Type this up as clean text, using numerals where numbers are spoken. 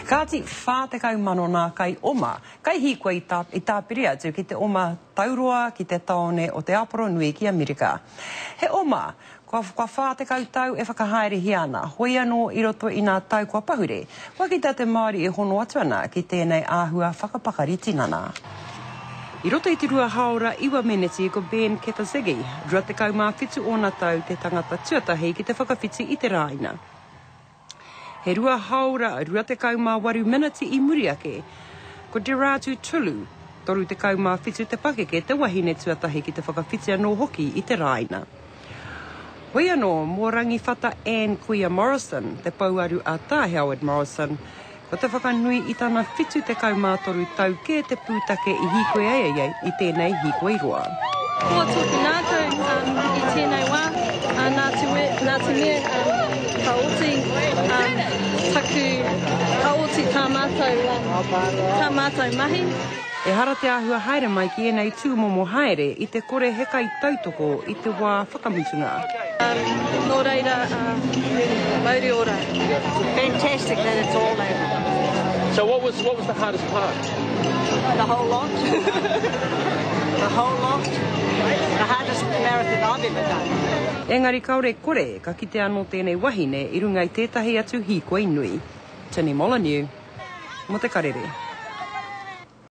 Kāti, 40 nā kai oma, kai hīkoi i tāpiri atu ki te oma tauroa ki te taone o Te Āporonui ki Amerika. He oma, kua, kua 40 tau e whakahaerehia ana, hoi anō i roto i nā tau kua pahure, kua kitea te Māori e hono atu ana ki tēnei āhua whakapakari tinana. I roto i te rua hāora iwa meneti ko Ben Kefazighi, 27 ōna tau, te tangata tuatahi ki te whakawhiti i te rāina. He rua hāora 28 meneti i muri ake, ko Derartu Tulu, 37 te pakeke, te wahine tuatahi ki te whakawhiti anō hoki i te rāina. Hoi anō, mō Rangiwhata Anne Kuia Morrison, te pouaru a Tā Howard Morrison, ko te whakanui i tana 73 tau kē te pūtake i hīkoi ai ia i tēnei hīkoi roa. Koa tōku ngākau i tēnei wā, nā te nā te mea ka oti taku, ka oti tā mātou, tā mātou mahi. Ehara te āhua haere mai ki ēnei tūmomo haere i te kore he kaitautoko i te wā whakamutunga. Nō reira, mauri ora. Fantastic that it's all over. So what was what was the hardest part? The whole lot. the whole lot. The hardest marathon I've ever done. Engari kāore kore ka kite anō tēnei wahine i runga i tētahi atu hīkoi nui. Tini Molyneux, mō te Karere.